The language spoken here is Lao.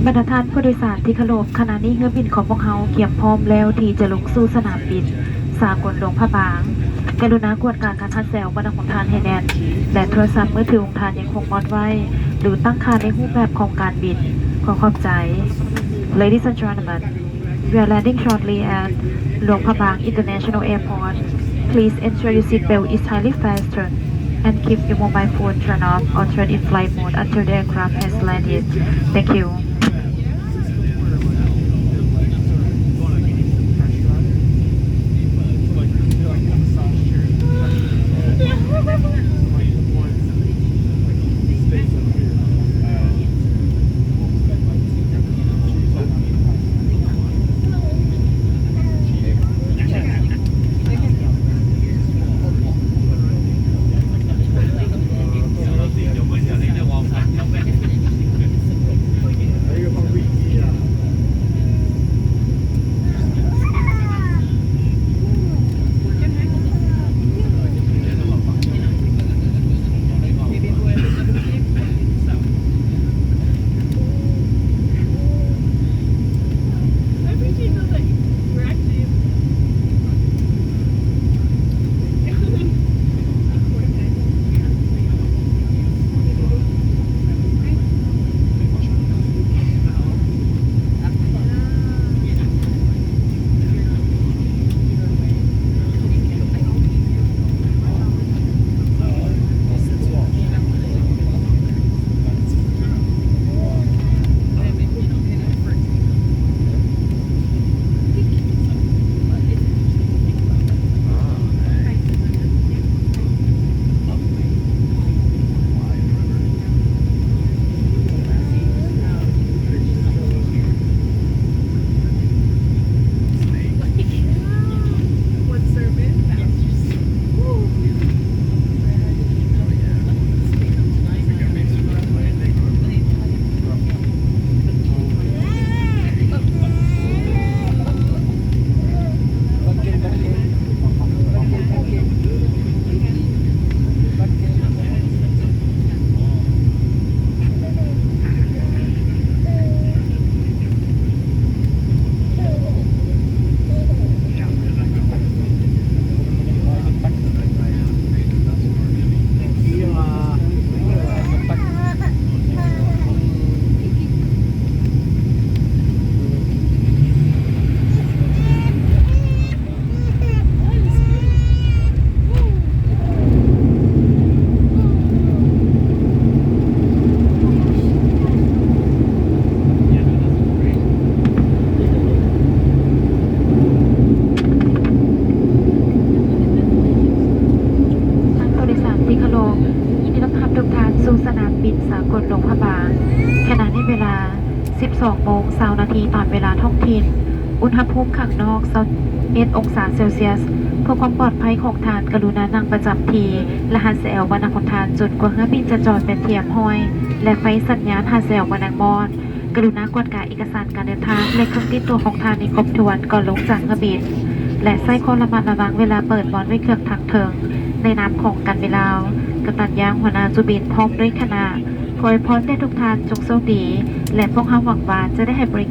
ບັນດາທ່ານຜູ້ໂດຍສານທີ່ເຄົາລົບ, ຂະນະນີ້ເຮືອບິນຂອງພວກເຮົາກຽມພ້ອມແລ້ວທີ່ຈະລົງສູ່ສະໜາມບິນສາກົນຫຼວງພະບາງ. ກະລຸນາກວດກາການຮັດແຊວບັນດາຂອງທ່ານໃຫ້ແໜ້ນ ແລະ ໂທລະສັບມືຖືຂອງທ່ານຍັງຄົງມອດໄວ້ ຫຼື ຕັ້ງຄ່າໃນຮູບແບບຂອງການບິນ. ຂໍຂອບໃຈ. Ladies and gentlemen, we are landing shortly at Luang Prabang International Airport. Please ensure your seat belt is tightly fastened and keep your mobile phone turned off or turned in flight mode until the aircraft has landed. Thank you.ທ່ານຜູ້ໂດຍສານທີ່ເຄົາລົບ, ຍິນດີຕ້ອນຮັບທຸກທ່ານສູ່ສະໜາມບິນສາກົນຫຼວງພະບາງ. ຂະນະນີ້ເວລາ ສິບສອງໂມງຊາວນາທີຕາມເວລາທ້ອງຖິ່ນ. ອຸນຫະພູມຂ້າງນອກ ຊາວເອັດອົງສາເຊວຊຽສ. ເພື່ອຄວາມປອດໄພຂອງທ່ານ, ກະລຸນານັ່ງປະຈຳທີ່ ແລະ ຫັດແຊວບັນດາຂອງທ່ານ ຈົນກວ່າເຮືອບິນຈະຈອດແບບທຽມຫ້ອຍ ແລະ ໄຟສັນຍານຫັດແຊວບັນດາມອດ. ກະລຸນາກວດກາເອກະສານການເດີນທາງ ແລະ ເຄື່ອງຕິດຕົວຂອງທ່ານໃຫ້ຄົບຖ້ວນກ່ອນລົງຈາກເຮືອບິນ ແລະ ໃຊ້ຄວາມລະມັດລະວັງເວລາເປີດບ່ອນໄວ້ເຄື່ອງທາງເທິງ. ໃນນາມຂອງການບິນລາວ, ກັບຕັນຢາງຫົວໜ້າຈຸບິນພ້ອມດ້ວຍຄະນະ ຂໍອວຍພອນແດ່ທຸກທ່ານຈົ່ງໂຊກດີ ແລະ ພວກເຮົາຫວັງວ່າຈະໄດ້ໃຫ້ບໍລິ